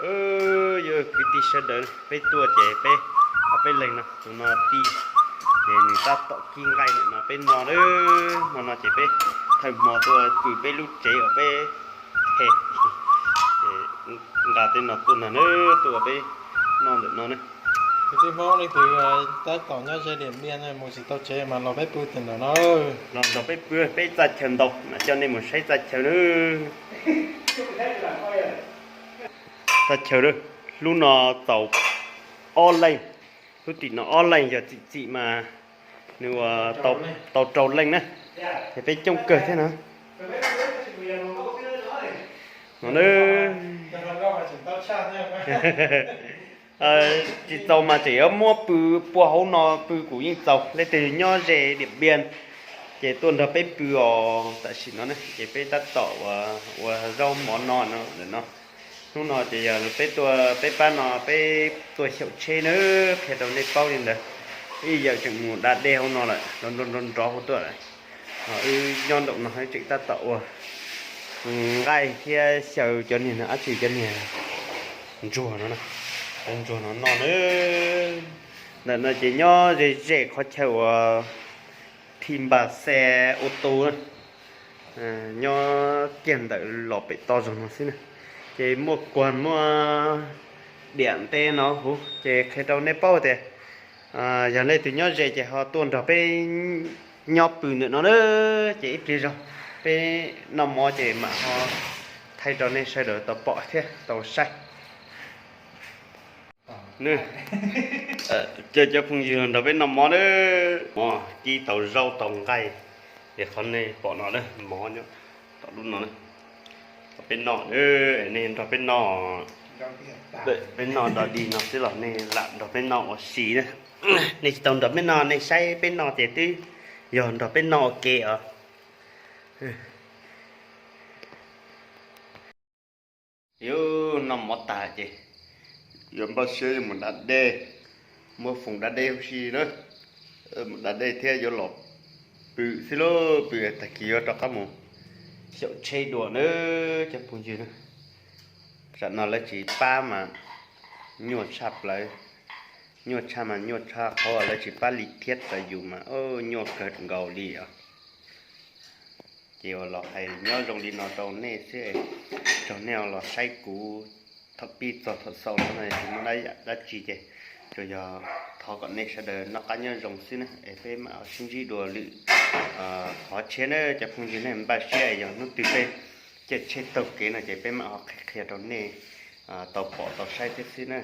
Yog kwv tij sawv daws, peb tuaj ces peb ob peb leeg no, tus no tij, ces nws tab tom kib nqaij ntawm no peb noj na. Hmo no ces peb thawj hmo tuaj pw peb lub tsev uas peb he, ces nqa tej no tuaj nag na, tuaj peb noj ntawm no na. Kwv tij Hmoob leej twg tab tom nyob ze Diam Npiaj mus tsis tau tsev mas los peb pw tim ntawm no. Los nrog peb pw, peb txaj chaw ntau, mam coj nej mus saib txaj chaw na. Txaj chaw lub no txaus ob leeg, lub tim no ob leeg, yog txim txim mas nws ua tau rau leej na, ces peb coob kawg thiab na. No na, tsis txaus mas tseem yuav muab pw puag hauv no pw kuj yeej txaus. Leej twg nyob ze Diam Npiaj ces tuaj nrog peb pw os. Tam sim no ne ces peb tab tom ua zaub mov no no lawm no. Hnub no ces yog peb tuaj, peb pab no peb tuaj xyaum tsheb na, qhia rau nej paub li ntawd. Ib yawm tseem mus da dej hauv no lawm, nrov nrov nrov hauv tuaj lawm. Ho wb nyob nraum no wb tseem tab tom ua nqaij thiab xyaw cov niag no, dab tsi cov niag ntsuag no, cov ntsuag no noj na. Ntawm no ces nyob ze ze qhov chaw uas Thi Npas Xe Ô Tô na, nyob kiag ntawm los pem toj zog no xwb na. Ces muaj kuag muaj diam ntev no huv, ces qhia rau nej paub tias yog leej twg nyob ze ces ho tuaj nrog peb nyob pw ntawm no na. Ces ib pliag zog peb noj mov ces mam ho thaij rau nej sawv daws tau pom thiab tau saib. Cov phooj ywg nrog peb noj mov na, mov kib tau zaub tau nqaij, es qhov nej pom no mov nyob tom lub no, peb noj, nej nrog peb noj, peb noj nrog dig no xwb los nej lam nrog peb noj ua si na. Nej tsis tau nrog peb noj, nej saib peb noj ces twb yog nrog peb noj ua ke os. Yuav noj mov tag ces yuav npaj siab yuav mus da dej, muab foom da dej huv si na, mus da dej thiab yuav los pw xwb lauj, pw tag kis yuav rov qab mus xyaum tsheb dua na cov phooj ywg na. Tsam no lawv tsis pab mas nyuaj tshaj plaws, nyuaj tshaj mas nyuaj tshaj qhov lawv tsis pab li thiab, txawm yus mas nyuaj kawg nkaus li os. Ces uas los hais nyob zoo li no rau nej xwb, tsaug nej los saib kuv thaum pib txog thaum xaus no, tsis muaj dab yam dab tsi ces tsuas yog thov kom nej sawv daws noj qab nyob zoo xwb na, es peb mam ho sib ntsib dua lwm qhov tshiab na cov phooj ywg. Nej npaj siab yog hnub twg peb caij tsheb taug kev no ces peb mam ho qhia qhia rau nej tau pom tau saib thiab xwb na.